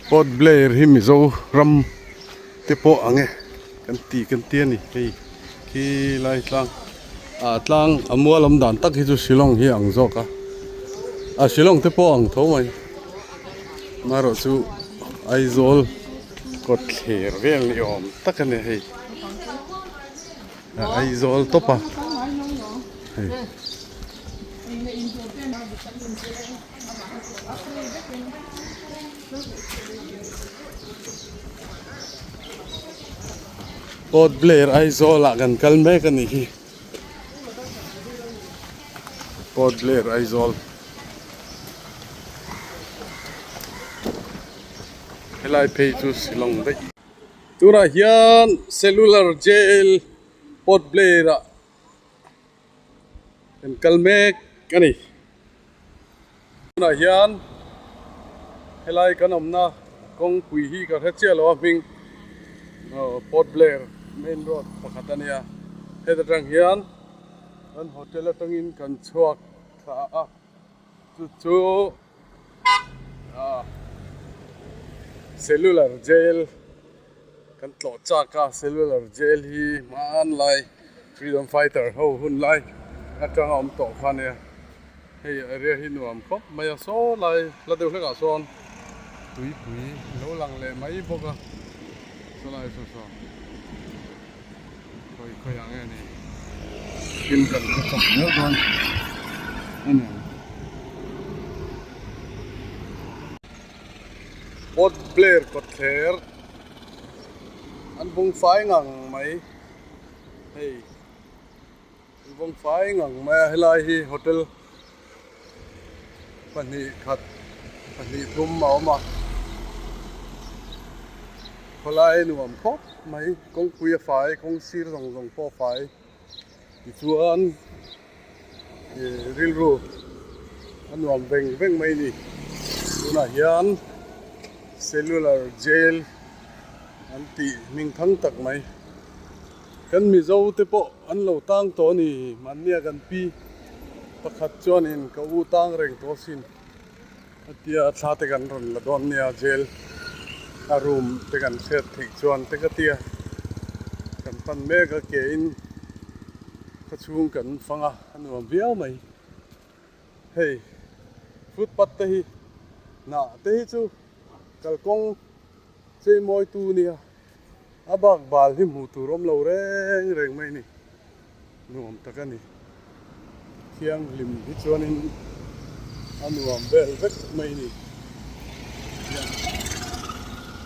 Port Blair hi Mizoram te pawh ang e kan ti kan ti a ni hei khi lai tlang ah tlang a mual awm dan tak hi chu Shillong hi a ang zawk a a Shillong te pawh a ang tho mai amaherawh chu Aizawl kawt thler vel ni awm tak a ni hei Aizawl tawp a hei. Port Blair Aizawl ah kan kal mek a nih hi Port Blair Aizawl helai phei chu Shillong daih tunah hian cellular jail Port Blair ah Kan kal mek a ni. Tunah hian helai kan awmna kawngpui hi ka hre chiah lo a hming Port Blair main road pakhat a nia. Heta tang hian kan hotel atangin kan chhuak thla a chu chu cellular jail. Kan tlawh chak a, cellular jail hi hmanlai freedom fighter ho hun lai atanga awm tawh kha ania, hei area hi nuam khawp mai a, saw lai hla deuh hlekah sawn tuipui lo lang leh mai bawk a, saw lai saw saw khawi khawi ang nge ni thil kan hre chak zel dawn a ni ang. Port Blair kawtthler an vawng fai ngang mai hei an vawng fai ngang mai a helai hi hotel pahnih khat pahnih thum a awm a khawlai nuam khawp mai kawngpui a fai kawng sir zawng zawng pawh a fai tichuan. Rilru a nuam veng veng mai a ni. Tunah hian cellular jail an tih hming thang tak mai. Kan Mizo te pawh an lo tang tawh a ni. Mahnia kan pi pakhat chuanin ka u tang reng tawh asin a tia thla te kan rawn la dawn nia jail a room te kan hriat theih chuan te ka tia kan pan mek a ke in. Khaw chhung kan fang a, a nuam viau mai. Hei footpath te hi hnah te hi chu kalkawng chei mawi tu nia, a bak bal hi hmuh tur awm lo reng reng mai a ni. Nuam tak a ni. Thianghlim hi chuanin a nuam vel vek mai a ni.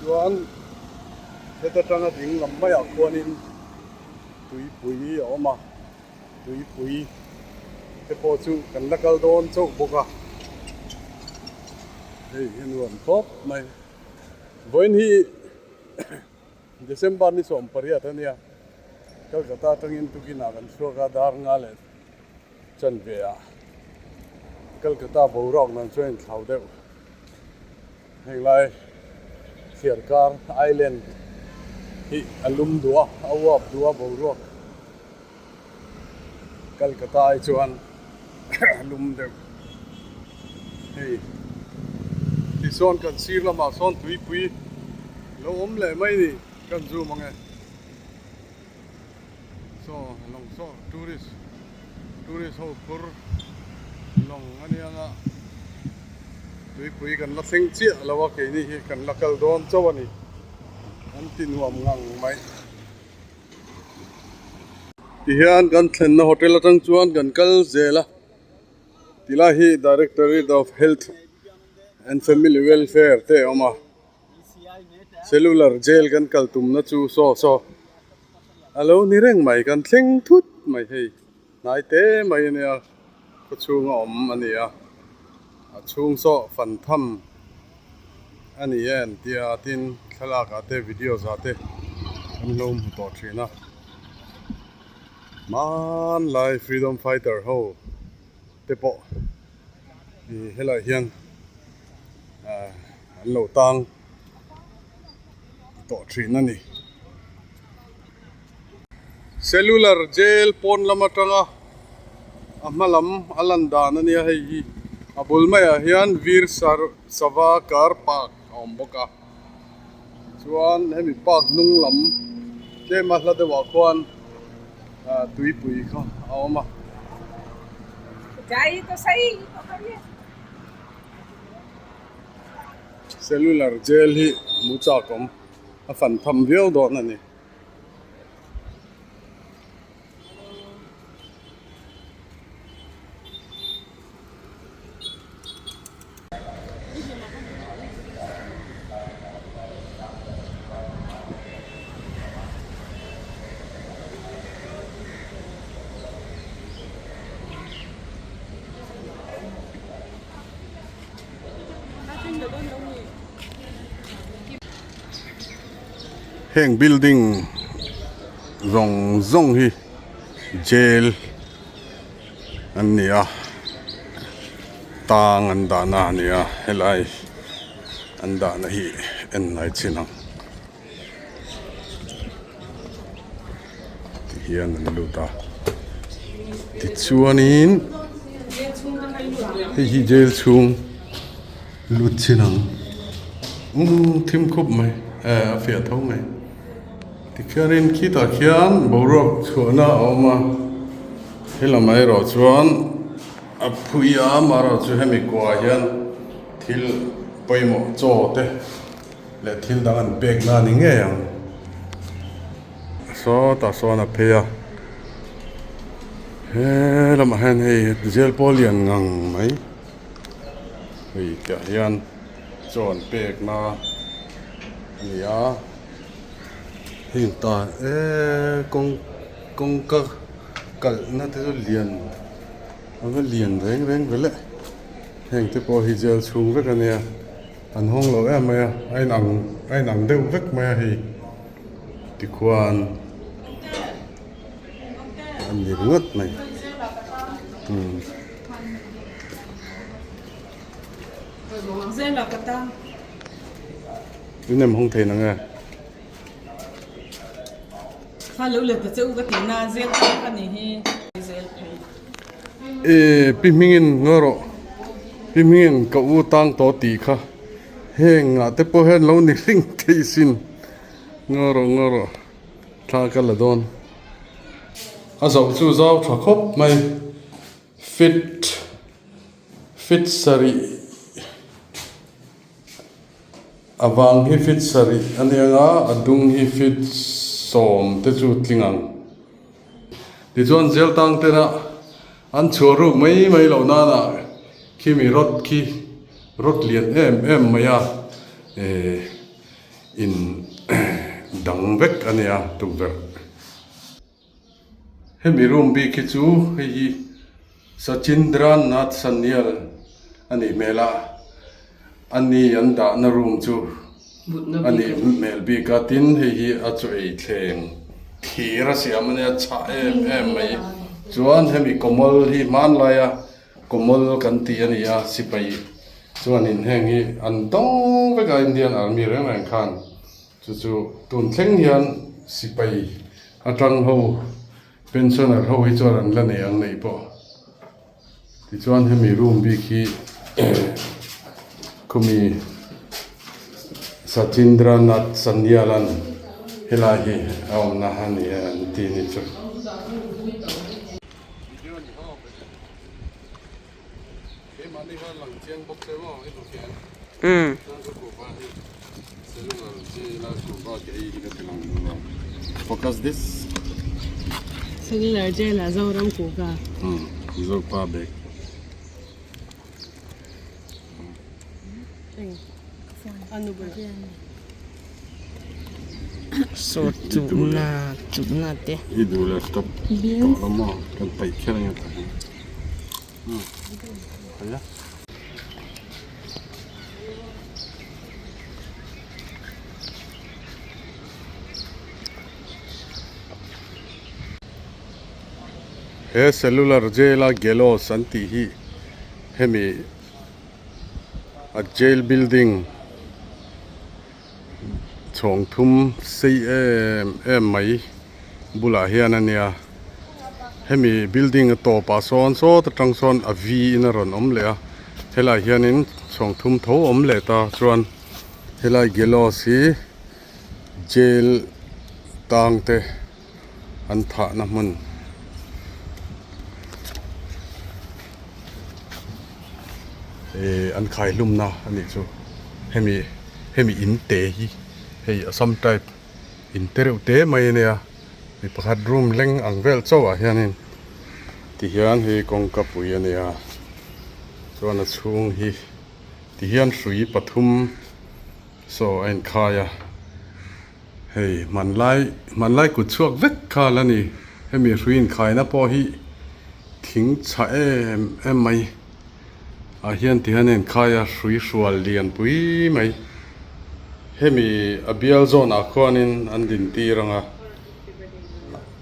Chuan heta tanga ding lam maiah khuanin. Tuipui a awm a, tuipui te pawh chu kan la kal dawn chauh bawk a, hei hi nuam khawp mai. Vawiin hi December ni 18 a nia, Calcutta atangin tukinah kan chhuak a, dar nga leh chanve ah Calcutta boruak nan chuan inthlau deuh. Heng lai Thliarkar Island hi a lum duh a, a uap duh a boruak Calcutta ai chuan a lum deuh. Hei tisawn kan sir lamah sawn tuipui lo awm leh mai ni kan zoom ang e. Saw lawng saw tourist tourist ho phur lawng a nia nga tuipui kan la thleng chiah lo a keini hi kan la kal dawn chauh a ni an ti nuam ngang mai tihian kan thlenna hotel atang chuan kan kal zel a tilai hi directorate of health and family welfare te a awm a. Cellular jail kan kal tumna chu saw saw a lo ni reng mai kan thleng thut mai hei hnai te mai a nia khaw chhung a awm a ni a a chhung saw fan tham a ni e an tia tin thlalak ah te videos ah te an lo hmu tawh thin a hmanlai freedom fighter ho te pawh ih helaiah hian ah an lo tang tawh thin a ni. Cellular jail pawn lam atanga a hma lam a lan dan a nia hei hi a bul maiah hian Veer Savarkar park a awm bawk a. Chuan hemi park hnung lam tlema hla deuhah khuan tuipui kha a awm a. Cellular jail hi hmu chak awm a fan tham viau dawn a ni. Heng building zawng zawng hi jail an ni a tang an dahna a ni a helai an dahna hi en lai chin ang tihian an lut a tichuanin hei hi jail chhung lut chin ang umm thim khup mai eh a fiah tho mai tikhianin khitah khian boruak chhuahna a awm a helamah erawh chuan a phui a amaherawhchu hemi kuahah hian thil pawimawh chaw te. Leh thil dang an pek na ni ngei ang. Sawtah sawn a phei a. He lamah hian hei jail pawh lian ngang mai. Hei tiah hian chaw an pek na a ni a. Heng ta eee kawng kawngka kalhna te chu lian a va lian reng reng ve le. Heng te pawh hi jail chhung vek a nia. An hawng lo em mai a, a inang a inang deuh vek mai a hei tikhuan a ni ringawt mai umm. In em hawng thei nang e. E pi hmingin ngaw rawh pi hmingin ka u tang tawh tih kha heng ah te pawh hian lo ni hring thei sin ngaw rawh ngaw rawh thla ka la dawn a zoh chu zau tha khawp mai fit fit sarih a vang hi fit sarih a nia nga a dung hi fit sawm te chu tling ang. Tichuan zel tang tena an chhuah ruk mai mai loh nana khimi rod khi rod lian em em mai a eh in dang vek a nia tukverh. Hemi room bik hi chu hei hi Sachindra Nath Sanyal a nih hmel a, a ni an dahna room chu a nih hmel bik a, tin hei hi a chaw ei thleng thir a siam a nia chhah em em mai chuan hemi kawmawl hi hmanlaia kawmawl kan tih a ni a sipai chuanin heng hi an dawng vek a Indian Army reng reng khan chu chu tun thleng hian sipai atang ho pensioner ho hi chuan an la nei ang neih pawh. Tichuan hemi room bik hi khumi Sachindra Nath Sanyal-a'n helai hi a awmna a ni e an ti ni chu. Focus this. Cellular jail ah Zoram kuhva. Zopa bag. Saw chuhna chuhna te. I duh leh stop tawh lo maw kan paih kher ang e tah hian. He cellular jail a gallows an tih hi hemi a jail building chhawng thum sei em em mai bulah hian a nia hemi building a tawpah sawn sawt atang sawn a v in a rawn awm leh a helaiah hianin chhawng thum tho a awm leh ta chuan helai gallows hi. Jail tang te an thahna hmun eh an khaihlumna a nih chu hemi hemi in te hi hei Assam type in te reuh te mai a nia mi pakhat room leng ang vel chauh ah hianin tihian hei kawngka pui a nia chuan a chhung hi tihian hrui pathum. Saw a inkhai a, hei hmanlai hmanlai kut chhuak vek kha la ni, hemi hrui inkhaina pawh hi thing chhah em em mai ah hian ti hian a inkhai a, hrui hrual lian pui mai, hemi a bial zawn ah khuanin an din tir ang a,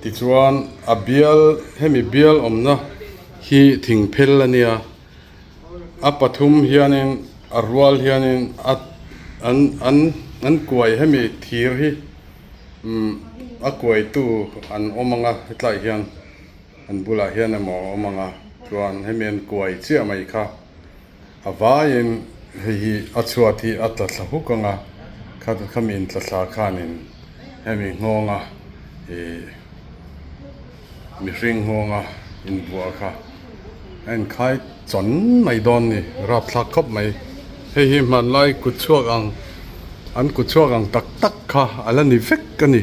tichuan a bial hemi bial awmna hi thing phel a nia. A pathum hianin a rual hianin a an an an kuai hemi thir hi umm a kuaitu an awm ang a hetlaiah hian an bulah hian emaw a awm ang a chuan hemi an kuai chiah mai kha a vaiin hei hi a chhuat hi a tla thla huk ang a kha khami intla thla khanin hemi nghawnga ihh. Mihring nghawnga inbuah kha a inkhai chawn mai dawn ni, rapthlak khawp mai. Hei hi hmanlai kut chhuak ang, an kut chhuak ang tak tak kha a la ni vek a ni.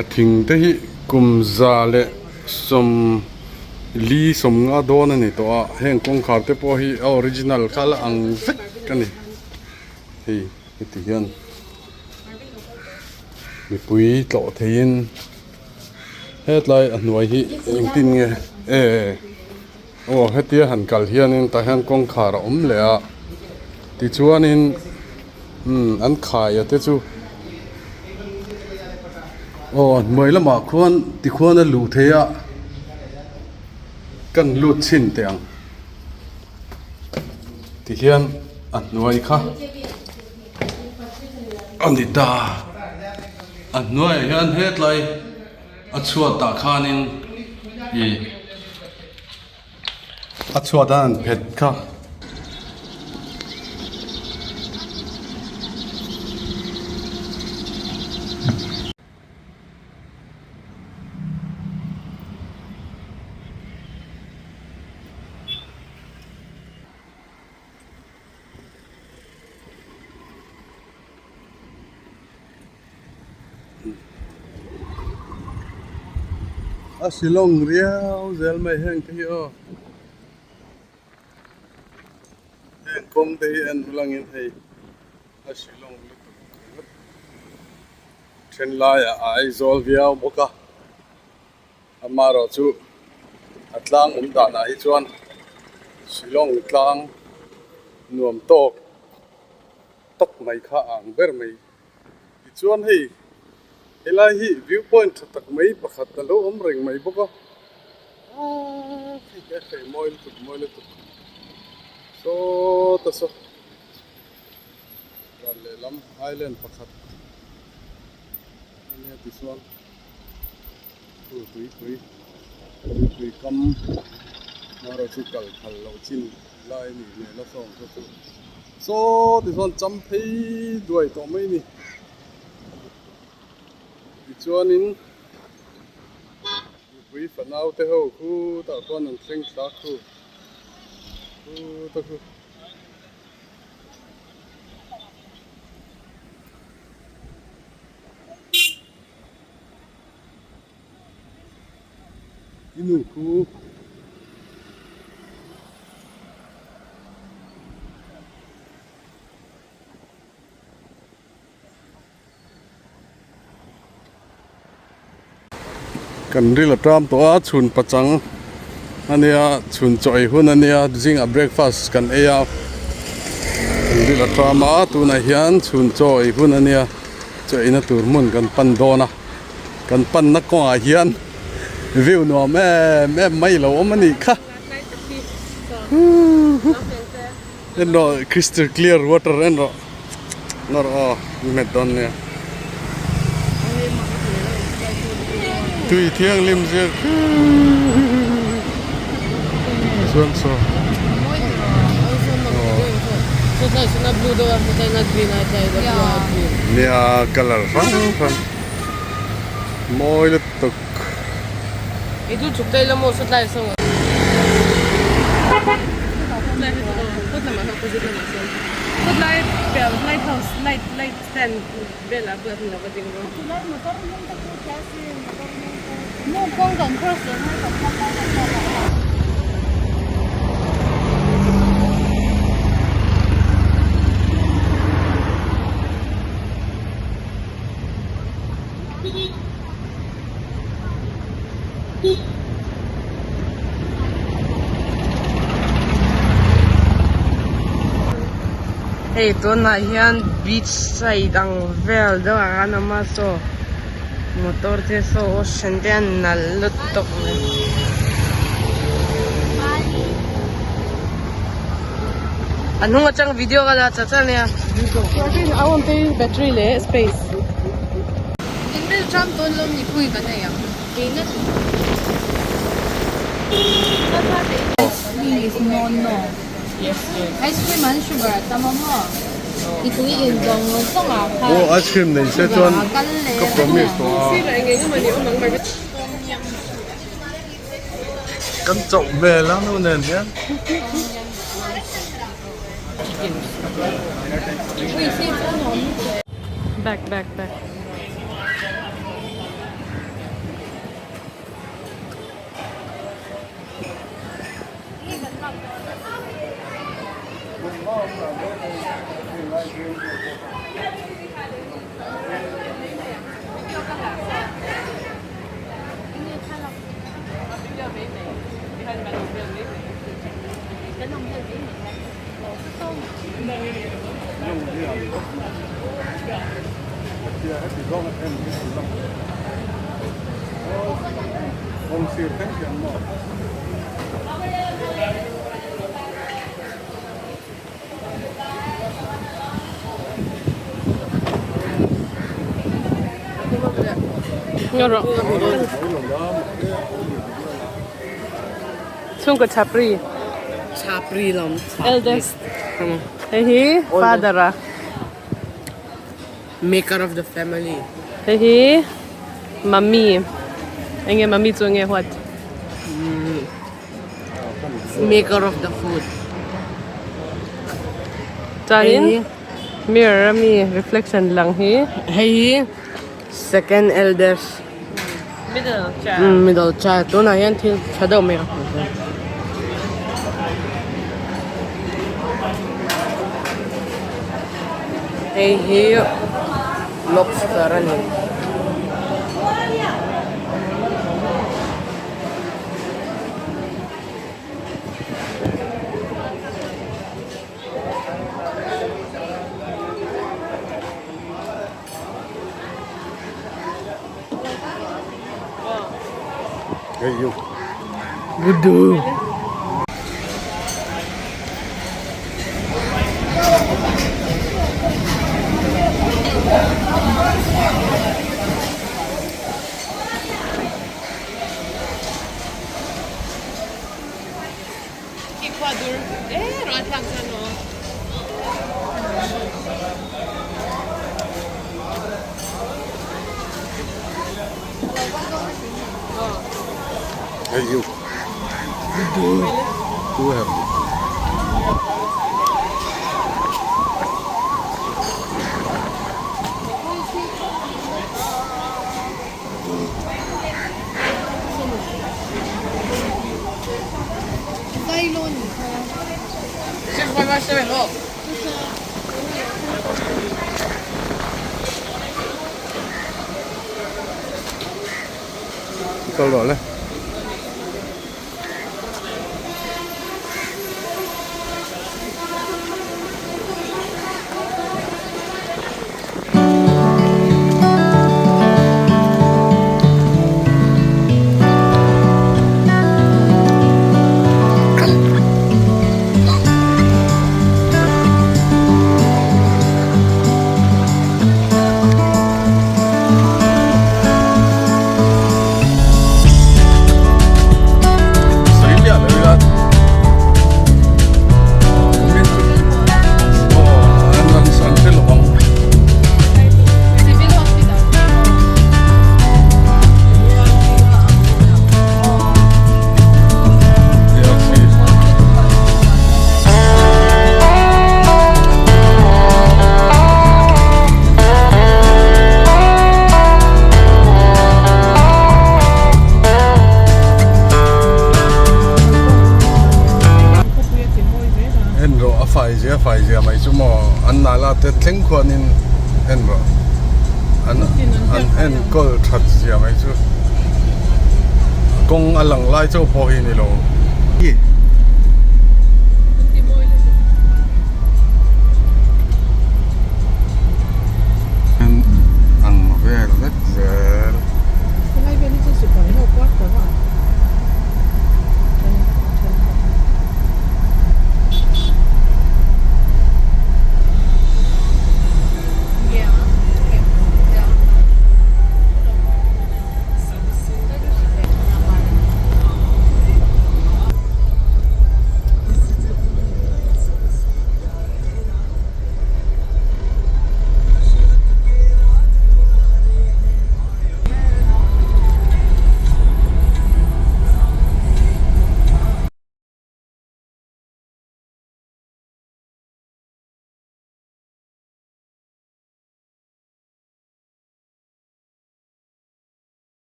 A thing te hi kum za leh sawm li sawm nga dawn a ni tawh a, heng kawngkhar te pawh hi a original kha a la ang vek a ni. Hei heti hian mipui tlawh theiin. Hetlai a hnuai hi engtin nge e aw hetia han kal hianin tah hian kawngkhar a awm leh a tichuanin umm an khai a te chu aw a hnuai lamah khuan tikhuan a luh theih a kan lut chhin teh ang tihian a hnuai kha. A ni ta. A hnuaiah hian hetlai a chhuat ah khanin ih a chhuat a han phet kha. A Shillong riau zel mai heng te hi aw heng kawng te hi en ulangin hei a Shillong lutuk ringawt then laiah a Aizawl viau bawk a amaherawh chu a tlang awm danah hi chuan Shillong tlang nuam tawk tak mai kha a ang ber mai. Tichuan hei helai hi view point tha tak mai pakhat a lo awm reng mai bawk a aaa hei hi a hreh mawi lutuk mawi lutuk saw ta saw van lehlam island pakhat ania tichuan Chu tuipui tuipui kam erawh chu kal phal loh chin lai a nih hmel a sawng kha chu saw ti chuan cham phei duai tawh mai a ni tichuanin mipui fanau te ho khu tah khuan an thleng thla khu khu ta khu. I nu khu Kan ril a ṭam tawh a chhun pachang a nia chhun chaw ei hun a nia zingah breakfast kan ei a kan ril a ṭam a tunah hian chhun chaw ei hun a nia. Chaw eina tur hmun kan pan dawn a, kan panna kawngah hian view nuam em em mai lo awm a nih kha. En rawh crystal clear water en rawh nawr aw i hmet dawn nia. Tui thianghlim zir chuan saw. Nia colour hrang hrang mawi lutuk. Hei tunah hian beach side ang vel deuh ah khan awm a saw motor te saw ocean te a nalh lutuk mai. A hnung atang video ka la chat chat ania. Battery leh space. Aw ice cream nei se chuan ka promise tawh a. Kan chauh hmel a nu nen hian. Back back back. Chhungkaw chhapri. Chhapri lam. Eldest. Hei hi father a. Maker of the family. Hei hi mummy. Enge mummy chu enge what? Maker of the food. Chuanin mirror ami reflection lang hi. Hei hi second eldest. Middle child. Middle child. Tunah hian thil tha deuh mai a hmu thei. Hei hi lobster a ni. Hey you. Budu. Hey you. Tu have. Kal rawh le. fai zia a fai zia mai chu maw an nala te thleng khuanin en rawh an an enkawl that zia mai chu kawng a lang lai chauh pawh hi ni lo.